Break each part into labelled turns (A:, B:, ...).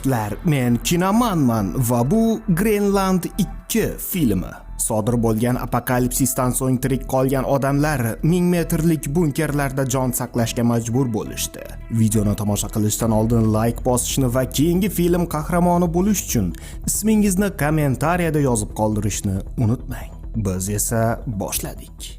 A: Lar, men kinomanman va bu Grenland 2 filmi. Sodir bo'lgan apokalipsisdan so'ng tirik qolgan odamlar 1000 metrlik bunkerlarda jon saqlashga majbur bo'lishdi. Videoni tomosha qilishdan oldin like bosishni va keyingi film qahramoni bo'lish uchun ismingizni kommentariyada yozib qoldirishni unutmang. Biz esa boshladik.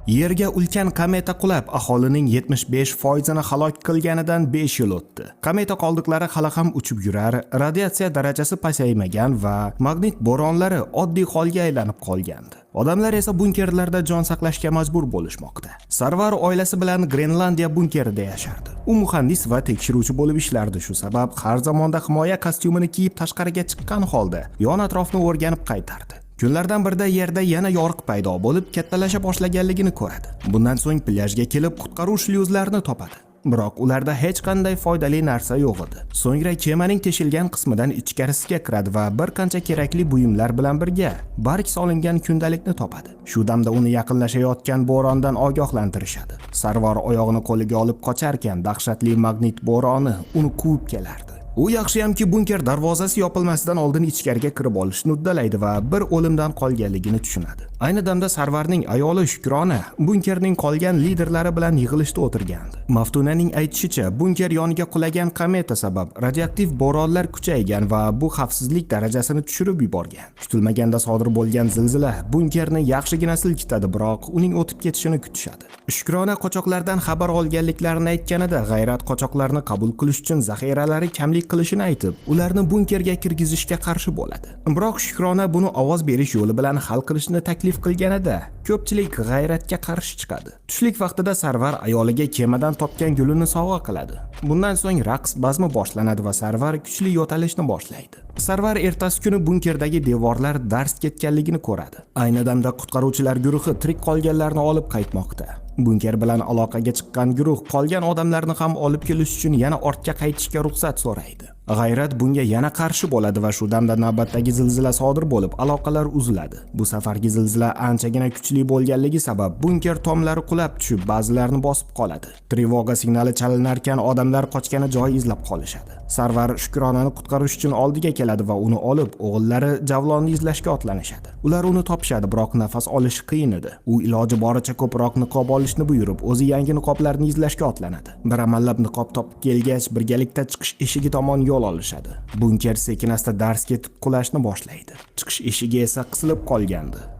A: Yerga ulkan kometa qulab, aholining 75% ni halok qilganidan 5 yil o'tdi. Kometa qoldiqlari hali ham uchib yurar, radiatsiya darajasi pasaymagan va magnit bo'ronlari oddiy holga aylanib qolgandi. Odamlar esa bunkerlarda jon saqlashga majbur bo'lishmoqda. Sarvar oilasi bilan Grenlandiya bunkerida yashardi. U muhandis va tekshiruvchi bo'lib ishlardi. Shu sabab har zamonda himoya kostyumini kiyib tashqariga chiqqan holda yon atrofni o'rganib qaytardi. Kunlardan birida yerda yana yoriq paydo bo'lib, kattalasha boshlaganligini ko'radi. Bundan so'ng plyajga kelib qutqaruv shlyuzlarini topadi. Biroq ularda hech qanday foydali narsa yo'q edi. So'ngra kemaning teshilgan qismidan ichkarisiga kiradi va bir qancha kerakli buyumlar bilan birga barg solingan kundalikni topadi. Shu damda uni yaqinlashayotgan bo'rondan ogohlantirishadi. Sarvar oyog'ini qo'liga olib qocharkan, dahshatli magnit bo'roni uni quvib kelardi. U yaxshiyamki bunker darvozasi yopilmasidan oldin ichkariga kirib olishni uddalaydi va bir o'limdan qolganligini tushunadi. Ayni damda Sarvarning ayoli Shukrona bunkerning qolgan liderlari bilan yig'ilishda o'tirgandi. Maftunaning aytishicha, bunker yoniga qulagan kometa sabab radioaktiv bo'ronlar kuchaygan va bu xavfsizlik darajasini tushirib yuborgan. Kutilmaganda sodir bo'lgan zilzila bunkerni yaxshigina silkitadi, biroq uning o'tib ketishini kutishadi. Shukrona qochoqlardan xabar olganliklarini aytganida, G'ayrat qochoqlarni qabul qilish uchun zaxiralari kamlik qilishini aytib, ularni bunkerga kirgizishga qarshi bo'ladi. Biroq Shukrona buni ovoz berish yo'li bilan hal qilishni taklif qilganida, ko'pchilik G'ayratga qarshi chiqadi. Tushlik vaqtida Sarvar ayoliga kemadan topgan gulini sovg'a qiladi. Bundan so'ng raqs bazmi boshlanadi va Sarvar kuchli yo'talishni boshlaydi. Sarvar ertasi kuni bunkerdagi devorlar dars ketganligini ko'radi. Ayni damda qutqaruvchilar guruhi tirik qolganlarni olib qaytmoqda. Bunker bilan aloqaga chiqqan guruh qolgan odamlarni ham olib kelish uchun yana ortga qaytishga ruxsat so'raydi. G'ayrat bunga yana qarshi bo'ladi va shu damda navbatdagi zilzila sodir bo'lib, aloqalar uziladi. Bu safargi zilzila anchagina kuchli bo'lganligi sabab bunker tomlari qulab tushib, ba'zilarini bosib qoladi. Trevoga signali chalinarkan odamlar qochgani joy izlab qolishadi. Sarvar Shukronani qutqarish uchun oldiga keladi va uni olib, o'g'illari Javlonni izlashga otlanishadi. Ular uni topishadi, biroq nafas olishi qiyin edi. U iloji boricha ko'proq niqob olishni buyurib, o'zi yangi niqoblarni izlashga otlanadi. Bir amallab niqob topib kelgach, birgalikda chiqish eshigi tomon yo'l olishadi. Bunker sekin-asta dars ketib qulashni boshlaydi. Chiqish eshigi esa qisilib qolgandi.